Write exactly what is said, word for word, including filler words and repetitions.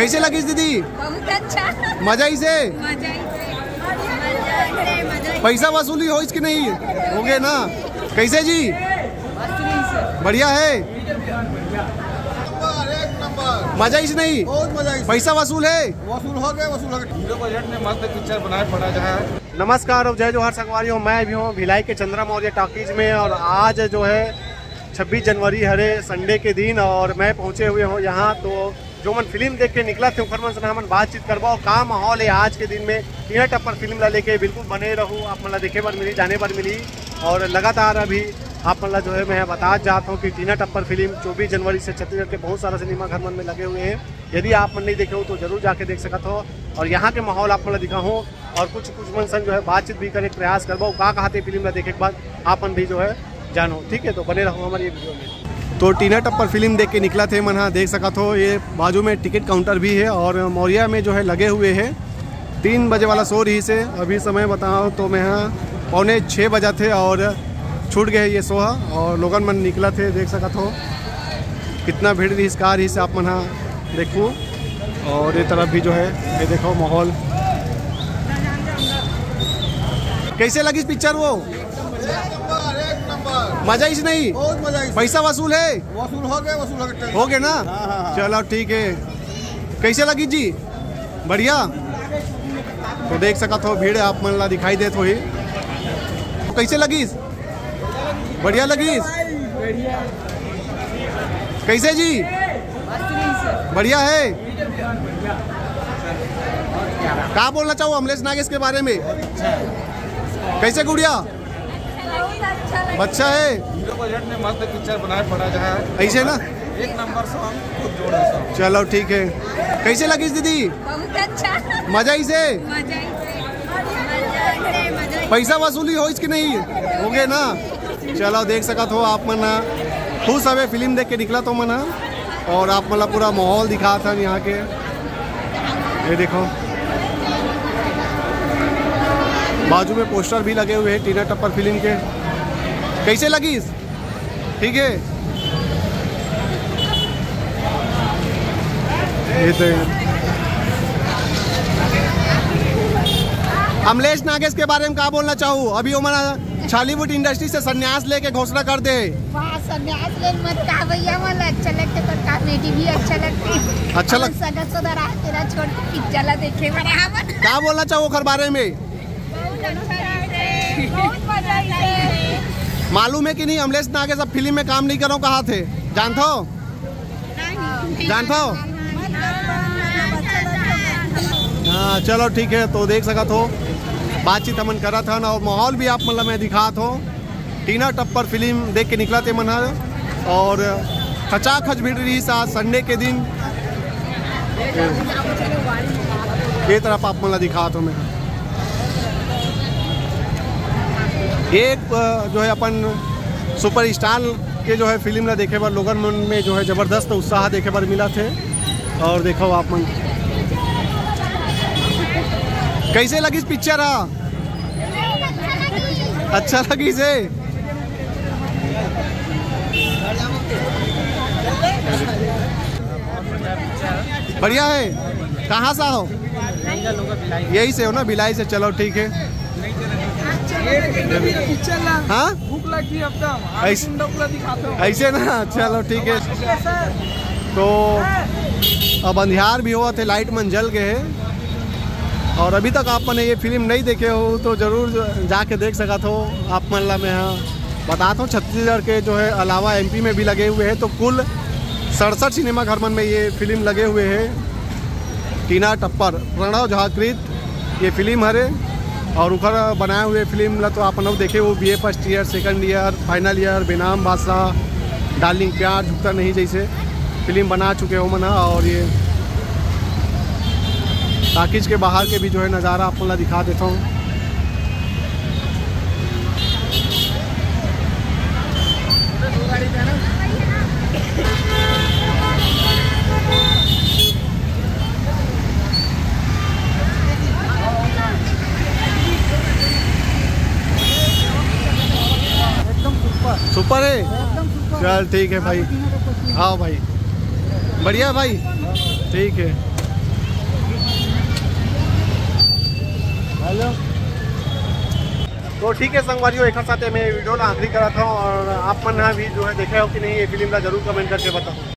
कैसे लगिस दीदी? बहुत अच्छा। मजा ही से? मजा ही से। मजा ही से, मजा ही से। पैसा वसूली होइस कि नहीं? हो गए ना? कैसे जी? बढ़िया है। मजा ही से नहीं? बहुत मजा आई। पैसा वसूल है? वसूल हो गए, वसूल हो गए। हीरो बजट में मस्त पिक्चर बनाए पड़ा जहाँ। नमस्कार और जय जोहार संगवारी हो। मैं भी हूँ भिलाई के चंद्रा मौर्य टॉकीज में और आज जो है छब्बीस जनवरी हरे संडे के दिन और मैं पहुँचे हुए हूँ यहाँ। तो जो मन फिल्म देख के निकला थे ओकर मन से हमन बातचीत करबो और का माहौल है आज के दिन में टीना टप्पर फिल्म ला लेके। बिल्कुल बने रहू, आप मन ला देखे बर मिली, जाने बर मिली। और लगातार अभी आप मन ला जो है मैं बता जात हूँ कि टीना टप्पर फिल्म चौबीस जनवरी से छत्तीसगढ़ के बहुत सारा सिनेमा घर मन में लगे हुए हैं। यदि आप मन नहीं देखे हो तो जरूर जाके देख सकत हो और यहाँ के माहौल आप मन ला दिखाहूँ और कुछ कुछ मन संग जो है बातचीत भी करे के प्रयास करबो। का कहाथे फिल्म ला देखे के बाद आप मन भी जो है जानो, ठीक है? तो बने रहो हमारी ये वीडियो में। तो टीना टप्पर फिल्म देख के निकला थे मन हा, देख सकत हो ये बाजू में टिकट काउंटर भी है और मौर्या में जो है लगे हुए है। तीन बजे वाला शो रही से, अभी समय बताओ तो मैं हाँ पौने छः बजा थे और छूट गए ये शो हा। और लोगन मन निकला थे, देख सकत हो कितना भीड़ रही, कार रही से आप मन हा देखू। और ये तरफ भी जो है ये देखो माहौल कैसे लगी पिक्चर वो? मजा ही से नहीं? बहुत मजा आई। पैसा वसूल है? वसूल हो गए, वसूल हो गए। हो गए ना? हाँ, हाँ। चलो ठीक है। कैसे लगी जी? बढ़िया। तो देख सकत हो भीड़ आप मन ला दिखाई देत होही। तो कैसे लगी? बढ़िया लगी? कैसे जी? बढ़िया है। का बोलना चाहो अमलेश नागेश के बारे में? कैसे गुड़िया? अच्छा है। हीरो बजट में मस्त पिक्चर बनाए पड़ा जहाँ। ऐसे ना? एक नंबर सॉन्ग, खूब जोर है सॉन्ग। चलो ठीक है। कैसे लगी दीदी? बहुत अच्छा। मजा ही से? मजा ही से। मजा ही से, मजा ही से। पैसा वसूली होइस कि नहीं? हो गए ना? चलो देख सकत हो आप मन खुश हवे फिल्म देख के निकला तो मन हा। और आप मन ला पूरा माहौल दिखात हन यहाँ के। ये देखो बाजू में पोस्टर भी लगे हुए हैं टीना टप्पर फिल्म के। कैसे लगी? ठीक है। ये तो है। अमलेश नागेश के बारे में का बोलना चाहू? अभी वो मना छॉलीवुड इंडस्ट्री से संन्यास लेके घोषणा कर दे। वाह, संन्यास ले मत का भैया, मन अच्छा लगते पर कॉमेडी भी अच्छा लगते। अच्छा लग- सगत सदर आ तेरा छोड़ के पिक्चर ला देखे बड़ा हमन। का बोलना चाहू ओकर बारे में? बहुत अच्छा है, बहुत मजा आई है। मालूम है कि नहीं अमलेश नागेश अब फिल्म में काम नहीं करो कहा थे, जानथो? जानथो? हाँ चलो ठीक है। तो देख सकत हो बातचीत हमन करत हन और माहौल भी आप मतलब मैं दिखात हो। टीना टप्पर फिल्म देख के निकला थे मन हा और खचाखच भीड़ रही आज संडे के दिन। ये तरफ आप मन ला दिखात हो मैं एक अ, जो है अपन सुपरस्टार के जो है फिल्म ला देखे बर लोगन मन में जो है जबरदस्त उत्साह देखे बर मिला थे। और देखो आप मन कैसे लगी पिक्चर हा? अच्छा लगी से? बढ़िया है। कहाँ से हो? यही से हो ना, भिलाई से। चलो ठीक है। पिक्चर ला हाँ, भूख लगी अब तो हम ऐस- गुंडा पूरा दिखाते हो। ऐसे ना। चलो ठीक है। कैसा है? तो अब अंधियार भी हुआ थे, लाइट मन जल गए हैं। और अभी तक आप मन ये फिल्म नहीं देखे हो तो जरूर जाके देख सकत हो। आप मन ला मैं हाँ बतात हूँ, छत्तीसगढ़ के जो है अलावा एमपी में भी लगे हुए हैं, तो कुल सड़सठ सिनेमा घर मन में ये फिल्म लगे हुए हैं। टीना टप्पर, प्रणव झा कृत ये फिल्म हरे। और उखर बनाए हुए फिल्म ला तो आप लोग देखे हो, BA first year, second year, final year, Benaam Badshah, darling प्यार, झुकता नहीं जैसे फिल्म बना चुके हो मना। और ये टॉकीज के बाहर के भी जो है नज़ारा आप लोग ला दिखा देता हूँ। एकदम सुपर, सुपर है। एकदम सुपर। चल ठीक है भाई। हाँ भाई, बढ़िया भाई। ठीक है, तो ठीक है संगवारी हो, एक साथ मैं वीडियो ला आखिरी करत हूँ और आप मन हा भी जो है देखे हो कि नहीं ये फिल्म ला, जरूर कमेंट करके बताओ।